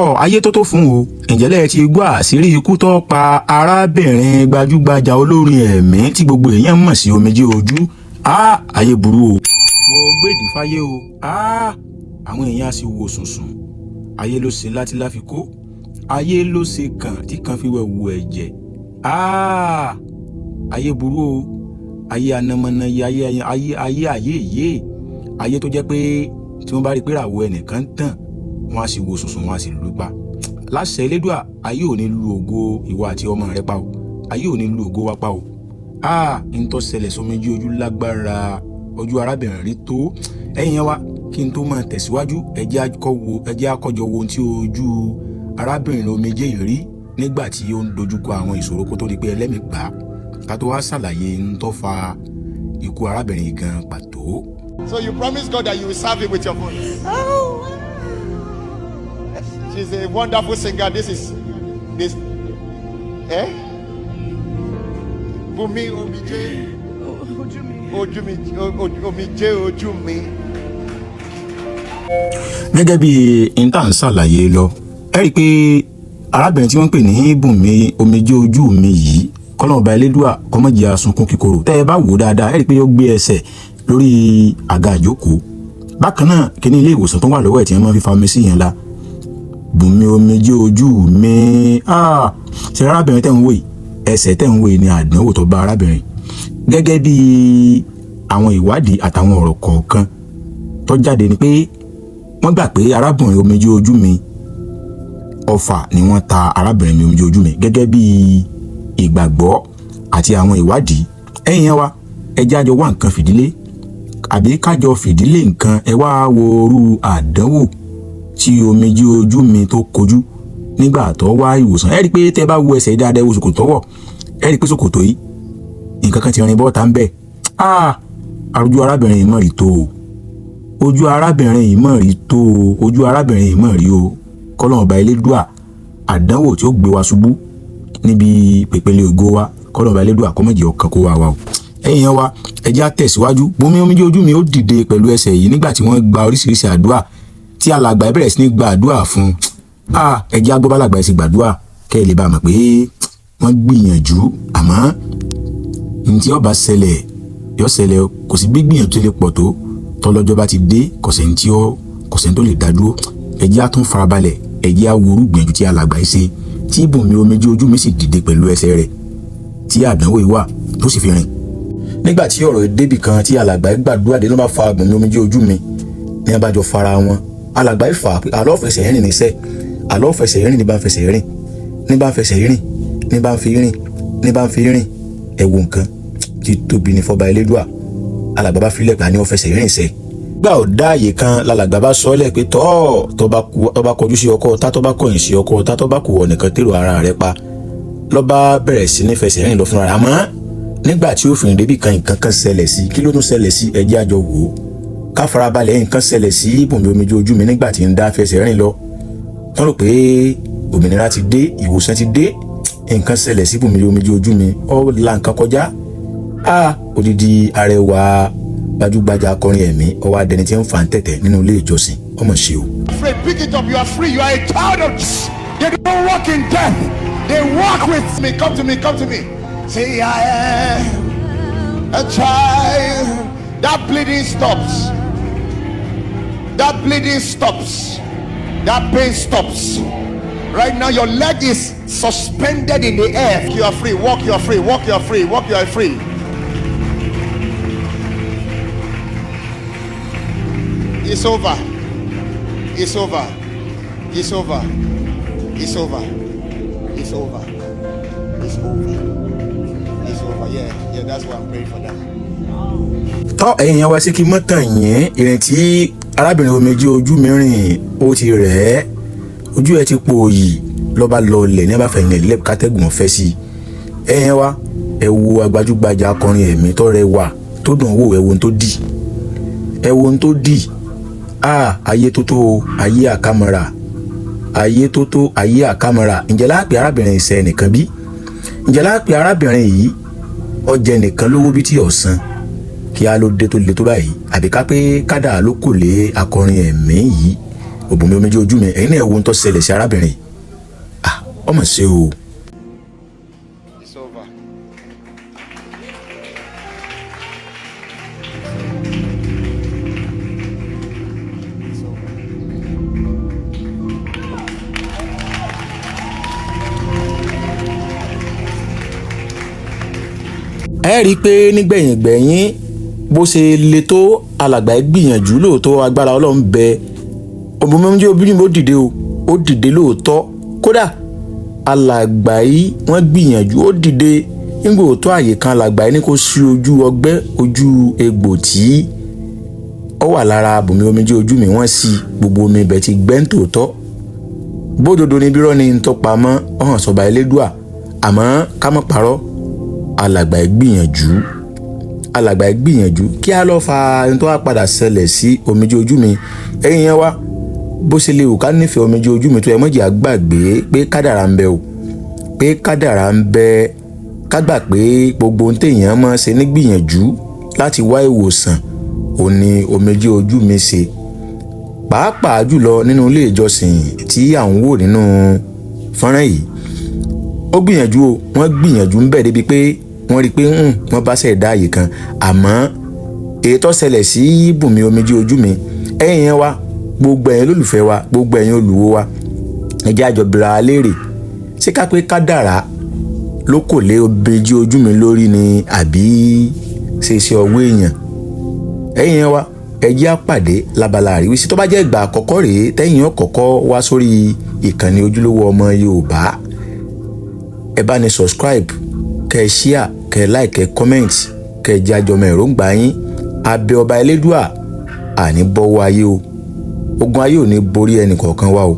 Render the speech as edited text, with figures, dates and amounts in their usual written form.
Tọ́ ayé tó tó fún o, ǹjẹ́ lẹ́ẹ̀ ti gbọ́ àṣírí ikú tó pa arábìnrin gbajúgbajà olórin ẹ̀mí tí gbogbo èèyàn mọ̀ sí Omijé Ojú? Á, ayé burú o. Mo gbèdì fáyé o. Á, àwọn èèyàn á sì wò sùnsùn. Ayé ló ṣe láti láfi kó, ayé ló ṣe kàn tí kan fi wẹ̀ wù ẹ̀jẹ̀. Á, ayé burú o. Ayé anamọ́nayé, ayé ayé ayé ayé yé ayé tó jẹ́ pé tí wọ́n bá rí pé ràwọ̀ ẹnìkan tàn, wọ́n á sì wo sùnsùn, wọ́n á sì lù pa. Láṣẹ Elédùà, ayé ò ní lu ògo ìwọ àti ọmọ rẹ pa o. Ayé ò ní lu ògo wa pa o. A ń tó ṣẹlẹ̀ sómijé Ojú lágbára, ojú arábìnrin rí tó. Ẹ̀yin yẹn wá, kí n tó máa tẹ̀síwájú, ẹ jẹ́ àkọ́jọ wo ohun tí ojú arábìnrin Omijé yìí rí nígbà tí ó ń dojúkọ àwọn ìṣòro kó tó di pé ẹlẹ́mìí gbà á, ká tó wá ṣàlàyé ń tó fa ikú arábìnrin gan pàtó. So you promise God that you will serve Him with your voice. Oh. She's a wonderful singer. This is this. Eh? Bumi Omije. Ojumi Omije Ojumi. Gẹ́gẹ́ bí intan ṣàlàyé lọ, ẹ rí i pé arábìnrin tí wọ́n ń pè ní Bùnmi Omijé Ojú Mi yìí, kọ́lọ́n ọba Elédùà kọ́mọ́jì asunkún kíkorò. Tẹ́ ẹ bá wò ó dáadáa, ẹ rí i pé ó gbé ẹsẹ̀ lórí àga ìjókòó. Bákan náà, kíní ilé ìwòsàn tó wà lọ́wọ́ ẹ̀ tí wọ́n máa fi fa omi sí yẹn la. Bùnmi Omijé Ojú Mi, ṣe arábìnrin tẹ́ ń wò yìí, ẹsẹ̀ tẹ́ ń wò yìí ni àdánwò tó bá arábìnrin. Gẹ́gẹ́ bí àwọn ìwádìí àtàwọn ọ̀rọ̀ kọ̀ọ̀kan tó jáde ni pé wọ́n gbà pé arábìnrin Omijé Ojú Mi, ọfà ni wọ́n ta arábìnrin mi Omijé Ojú Mi, gẹ́gẹ́ bí ìgbàgbọ́ àti àwọn ìwádìí. Ẹ̀yin yẹn wa, ẹ jẹ́ àjọ wá nǹkan fìdílé àbí kájọ fìdílé nǹkan. Ẹ wá wo orú àdánwò tí Omijé Ojú Mi tó kojú nígbà tó wá ìwòsàn. Ẹ rí i pé tẹ́ bá wo ẹsẹ̀ dáadáa, ẹ wo ṣòkòtò tọ́wọ̀, ẹ rí i pé ṣòkòtò yìí, nǹkan kan ti rin bọ́ta ń bẹ̀. Ah, ojú arábìnrin yìí mọ̀ rí tó o. Ojú arábìnrin yìí mọ̀ rí tó o. Ojú arábìnrin yìí mọ̀ rí o. Kọ́lọ́n ọba Elédùà, àdánwò tí ó gbé wa ṣubú níbi pèpele ògo wa, kọ́lọ́n ọba Elédùà kọ́mọ̀jì ọkàn kó wa wa o. Ẹ̀yin yẹn wa, ẹ jẹ́ á tẹ̀síwájú. Bùnmi Omijé Ojú Mi ó dìde pẹ̀lú ẹsẹ̀ yìí nígbà tí wọ́n gba oríṣiríṣi àdúrà, tí alàgbà bẹ̀rẹ̀ sí ní gba àdúrà fún un. Ah, ẹ jẹ́ á gbọ́ bálàgbà ẹ̀ sì gbàdúrà, kẹ́ ẹ lè bá a mọ̀ pé wọ́n gbìyànjú. Àmọ́ ní tí ó bá ṣẹlẹ̀ yó ṣẹlẹ̀. Kò sí gbígbìyànjú tó lè pọ̀ tó, tọ́lọ́jọ́ bá ti dé, kọ̀sẹ̀ tí ó kọ̀sẹ̀ tó lè dá dúró. Ẹ jẹ́ á tún farabalẹ̀, ẹ jẹ́ á wo orú gbìyànjú tí alàgbà yìí ṣe, tí Bùnmi Omijé Ojú Mi sì dìde pẹ̀lú ẹsẹ̀ rẹ̀ tí àdánwò yìí wà tó sì fi rìn. Nígbà tí ọ̀rọ̀ débì kan tí alàgbà yìí gbàdúrà dé, ló bá fa Bùnmi Omijé Ojú Mi ní abájọ fara wọn. Alàgbà yìí fà á pé àlọ́ fẹsẹ̀ rìn níṣẹ́, àlọ́ fẹsẹ̀ rìn, ní bá ń fẹsẹ̀ rìn, ní bá ń fẹsẹ̀ rìn, ní bá ń fi rìn, ní bá ń fi rìn. Ẹ wo nǹkan tí tóbi ní fọba Elédùà. Alàgbà bá filẹ̀ pé àní wọ́n fẹsẹ̀ rìn sẹ́. Gbà ó dá àyè kan, lálàgbà bá sọ ọ́ lẹ̀ pé tọ́ tó bá kọjú sí ọkọ tá, tó bá kọ̀yìn sí ọkọ tá, tó bá kù wọ̀ nìkan tèrò ara rẹ̀ pa. Ló bá bẹ̀rẹ̀ sí ní fẹsẹ̀ rìn lọ fúnra rẹ̀. Àmọ́ nígbà tí ó fi rìn débi kan, nǹkan kan ṣẹlẹ̀ sí. Kí ló tún ṣẹlẹ̀ sí? Ẹ jẹ́ á jọ wò ó, ká farabalẹ̀. Nǹkan ṣẹlẹ̀ sí Bùnmi Omijé Ojú Mi nígbà tí ń dá fẹsẹ̀ rìn lọ. Wọ́n rò pé òmìnira ti dé, ìwòsàn ti dé. Nǹkan ṣẹlẹ̀ sí Bùnmi Omijé Ojú Mi, ó la nǹkan kọjá. A odidi arẹwà gbajúgbajà akọrin ẹ̀mí, ó wá dẹni tí ń fa ń tẹ̀tẹ̀ nínú ilé ìjọsìn. Ọmọ ṣe o. Afraid, pick it up. You are free. You are a child of. They don't walk in death. They walk with me. Come to me. Come to me. Say, "I am a child." That bleeding stops. That bleeding stops. That pain stops. Right now, your leg is suspended in the air. You are free. Walk, you are free. Walk, you are free. Walk, you are free. It's over. It's over. It's over. It's over. It's over. It's over. It's over. Yeah, that's why I'm praying for that. Tọ́, ẹ̀yin yẹn wá sí kí mọ́tàn yẹn, ìrìn tí arábìnrin Omijé Ojú Mi rìn, ó ti rẹ̀ ẹ́, ojú ẹ̀ ti pòòyì. Lọ́ba lọlẹ̀ ní abáfẹ̀yìn ẹ̀ lẹ́ẹ̀kátẹ́gùn ọ̀fẹ́ sí i. Ẹ̀yin yẹn wá, ẹ wo agbájúgbajà akọrin ẹ̀mí tó rẹwà, tó dùn wò. Ẹ wo ohun tó dì, ẹ wo ohun tó dì. A ayé tó tó o, ayé àkàmọ́ra, ayé tó tó, ayé àkàmọ́ra. Ǹjẹ́ láàpẹ̀ arábìnrin ìṣẹ́ nìkan bí? Ǹjẹ́ láàpẹ̀ arábìnrin yìí ọjẹ́ nìkan lówó bí tí ọ̀sán? Kí á ló dé tó le tó báyìí? Àbí ká pé kádà ló kò lé akọrin ẹ̀mí yìí? Bùnmi Omijé Ojú Mi, ẹ̀yin náà ẹ wo ohun tó ṣẹlẹ̀ sí arábìnrin. Ah, ọmọ ṣe o. It's over. It's over. Ẹ rí i pé nígbẹ̀yìn gbẹ̀yìn, bó ṣe le tó, alàgbà ẹ gbìyànjú lóòótọ́. Agbára Ọlọ́run bẹ. Bùnmi Omijé Ojú Mi, ó dìde o, ó dìde lóòótọ́. Kódà alàgbà yìí, wọ́n gbìyànjú, ó dìde. Nígbà òótọ́ àyè kan, alàgbà yìí ní kó sí ojú ọgbẹ́, ojú egbò tí ó wà lára Bùnmi Omijé Ojú Mi. Wọ́n sí gbogbo omi ibẹ̀ ti gbẹ́ ń tòótọ́. Bódodo ni bírọ́ ni ń tọpamọ́ ọ̀hàn sọ̀bà Elédùà. Àmọ́ ká má parọ́, alàgbà ẹ gbìyànjú, alàgbà ẹ gbìyànjú. Kí á lọ fa ẹni tó wá padà ṣẹlẹ̀ sí Omijé Ojú Mi? Ẹ̀yin yẹn wá, bó ṣe lè wù ká nífẹ̀ẹ́ Omijé Ojú Mi tó, ẹ mọ̀jẹ̀ àgbàgbé pé kádàrà ń bẹ o, pé kádàrà ń bẹ. Ká gbà pé gbogbo ohun téèyàn máa ṣe ní gbìyànjú láti wá ìwòsàn òun ni Omijé Ojú Mi ṣe, pàápàá jùlọ nínú ilé ìjọsìn tí à ń wò nínú fọ́nrán yìí. Ó gbìyànjú o, wọ́n gbìyànjú ń bẹ̀ débi pé wọ́n rí i pé wọ́n bá ṣẹ̀dá àyè kan. Àmọ́ èyí tó ṣẹlẹ̀ sí Bùnmi Omijé Ojú Mi, ẹ̀yin yẹn wa, gbogbo ẹ̀yin olólùfẹ́ wa, gbogbo ẹ̀yin olùwò wa, ẹ jẹ́ àjọ bira léèrè: ṣé ká pé kádàrá ló kò lé Omijé Ojú Mi lórí ni, àbí ṣe iṣẹ́ ọwọ́ èèyàn? Ẹ̀yin yẹn wa, ẹ jẹ́ á pàdé lábala àríwísí. Tó bá jẹ́ ìgbà àkọ́kọ́ rèé tẹ́yìn ọ̀kọ̀ọ̀kọ́ wá sórí ìkànnì Ojúlówó Ọmọ Yorùbá, ẹ bá ní subscribe, kẹ́ ẹ share, kẹ́ ẹ like, kẹ́ ẹ comment, kẹ́ ẹ jẹ́ àjọmọ̀ èròǹgbà yín. Abẹ ọba Elédùà, àní bọ́wọ́ ayé o, ogun ayé ò ní borí ẹnì kọ̀ọ̀kan wa o.